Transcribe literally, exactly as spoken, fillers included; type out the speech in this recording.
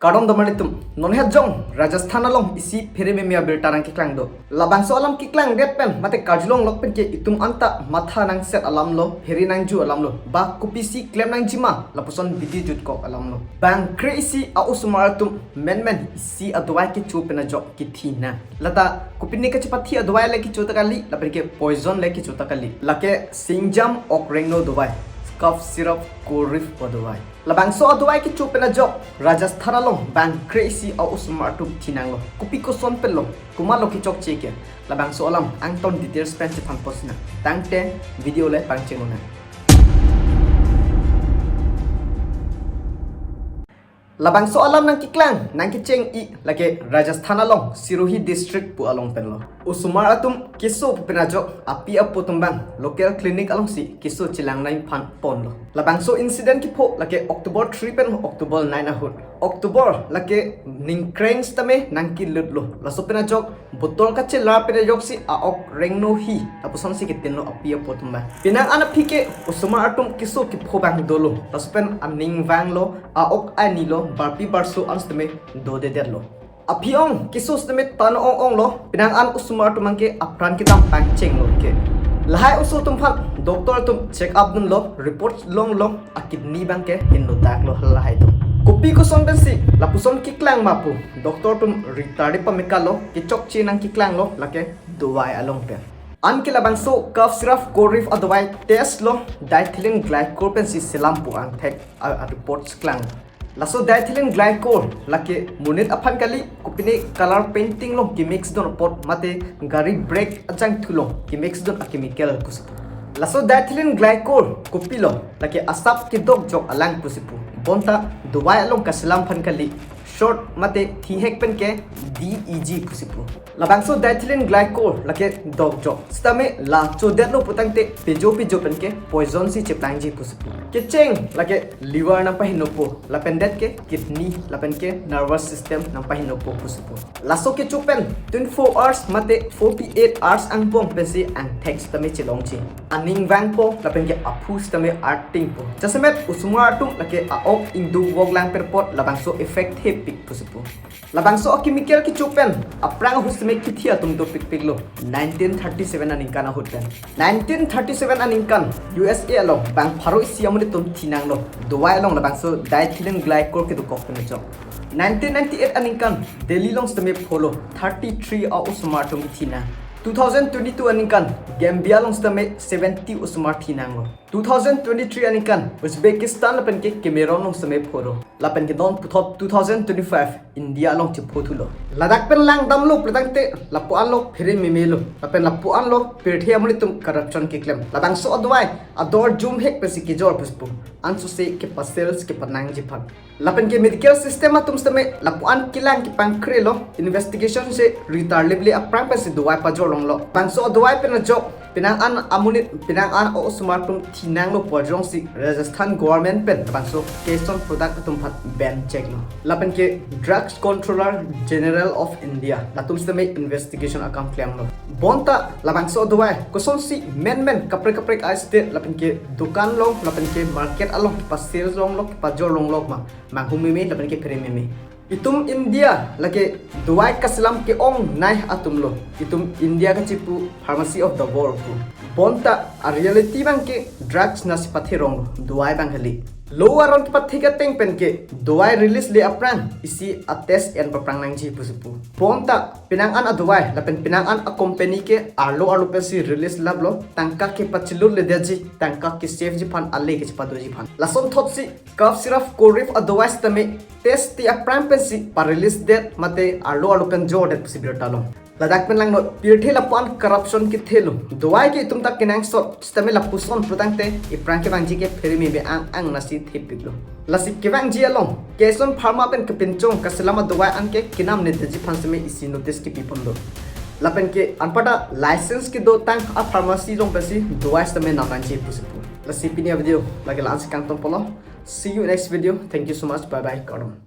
Kardom damar atum, non het jong Rajasthan along isi phere meme abirta nangkeklang do. Labangso alam keklang det pen mate karjulong lok pen ke itum anta matha nangset alam lo, phere nangju alam lo, ba kopisi klem nangjima lapuson bidi jutkok alam lo. Bang kre-isi a-osomar atum menmen isi adawai kecho pen ajok kethi nang. Lata kopine kachepathi adawai le kecho ta kali, lapen ke poison le kecho ta kali. Lake singjam ok rengno dawai, cough syrup, cold reef pu dawai. Labangso adawai kecho pen ajok Rajasthan along bang kre-isi a-osomar atum thi nanglo. Kopi koson pen lo, komat lo kechokche ke. Labangso alam angton details pen chephan pos nang. Tangte video le pangcheng nang. Labangso alam nangkeklang, nangkecheng-i lake Rajasthan along Sirohi district pu along pen lo. Osomar atum keso pu pen ajok api apo atum bang local clinic alongsi keso chelang nangji aphan ponlo. Labangso incident kepho lake October three pen October nine ahut. October lake ningkreng sitame nangkelut lo. Laso pen ajok botol kachelar pen ajoksi a-ok rengno hi lapuson si ketin lo api apo atum bang. Penang an aphi ke osomar atum keso kepho bang dolo. Laso pen aning vanglo, a-ok ani lo, barpi barso an sitame dodedet lo. Aphi ong keso sitame tan ong ong lo, penang an osomar atum bang ke apran kedam pangcheng lo ke. Lahai oso atum aphan doctor atum check up dunlo, report longlo, a-kidney bang ke hinlo dak lo lahai atum. Kopi koson pensi lapuson keklang ma pu doctor atum ri tardi pameka lo, kechokche nangkeklang lo lake dawai along pen. Anke labangso cough syrup, cold reef adawai test lo, diethylene glycol pensi selam pu angthek a, a-report klang. Laso diethylene glycol lake monit aphan kali, kopine color painting along kemix dun apot mate gari brake ajangthu along kemix dun a-chemical pusi pu. Laso diethylene glycol kopilo, lake asap kedokjok alang pusi pu. Bonta dawai along kaselam aphan kali, short mate thihek pen ke D E G pusi pu. Labangso diethylene glycol lake dokjok sitame la chodetlo putangte pejo pejo pen ke poison si cheplangji pusi pu. Kecheng lake liver nangpahingnopo, lapen det ke kidney lapen ke nervous system nangpahingnopo pusi pu. Laso kecho pen twenty-four hours mate forty-eight hours angbong pensi angthek sitame chelongji. Aning vangpo lapen ke aphu sitame artingpo. Jasemet osomar atum lake a-ok ingduk vok lang pen apot labangso effect hepik pusi pu. Labangso a-chemical kecho pen aphrang ahut sitame kethi atum dopikpik lo, nineteen thirty-seven aningkan ahut pen. Nineteen thirty-seven aningkan U S A along bang pharo isi amonit atum thi nanglo, dawai along labangso diethylene glycol kedokok pen ajok. Nineteen ninety-eight aningkan Delhi along sitame pholo, thirty-three a-osomar atum kethi nang. Two thousand twenty-two aningkan Gambia along sitame seventy osomar thi nanglo. Two thousand twenty-three aningkan Uzbekistan lapen ke Cameroon along sitame pholo. Lapen ke non puthot two thousand twenty-five India along chepho thulo. Ladak pen langdamlo pulotangte lapu-an lo phere meme lo. Lapen lapu-an lo pirthe amonit atum corruption keklem. Labangso adawai ador jum hek pensi kejor pusi pu. Ansose kepa-sales kepanangji aphan. Lapen ke medical system atum sitame lapu-an kelang kepangkre lo, investigation si ri tarlip le aphrang pensi dawai pajor longlo. Bangso dawai pen ajok penang an amonit, penang an osomar atum thi nanglo pu ajongsi Rajasthan government pen bangso keson product atum aphan ban cheklo. Lapen ke Drugs Controller General of India latum sitame investigation akam klemlo. Bonta labangso dawai kosonsi menmen kaprek kaprek a-state lapen ke dukan along lapen ke market along kepa-sales longlo, kepajor longlo ma, manghumeme lapen ke phere meme. Itum India lake dawai kaselam ke-ongnei atum lo. Itum India kachipu pharmacy of the world pu. Bonta a-reality bang ke drugs nasi pathe rong lo, dawai bang kali. Lo aron kepathe kateng pen ke dawai release le aphrang isi a-test en paphrang nangji pusi pu. Bonta penang an adawai lapen penang an a-company ke arlo arlo pensi release laplo, tangka kepachilutledetji, tangka ke-save ji aphan, ale kechepadoji aphan. Lason thotsi cough syrup, cold reef adawai sitame test ti aphrang pensi pa-release det mate arlo arlo pen jordet pusi birta long. Ladak pen langno pirthe lapu-an corruption kethelo. Dawai ke itum ta kenangsot sitame lapuson pulotangte iphrang kevangji ke phere meme ang ang nasi thepiklo. Lasi kevangji along Keson Pharma pen kepinchong kaselam adawai an ke kenamnedetji aphan sitame isi notice kepi ponlo. Lapen ke anparta license kedotang a-pharmacy along pensi dawai sitame nam nangji pusi pu. Lasi pini a-video lake la-ansi kangton polo. See you next video. Thank you so much. Bye bye. Kardom.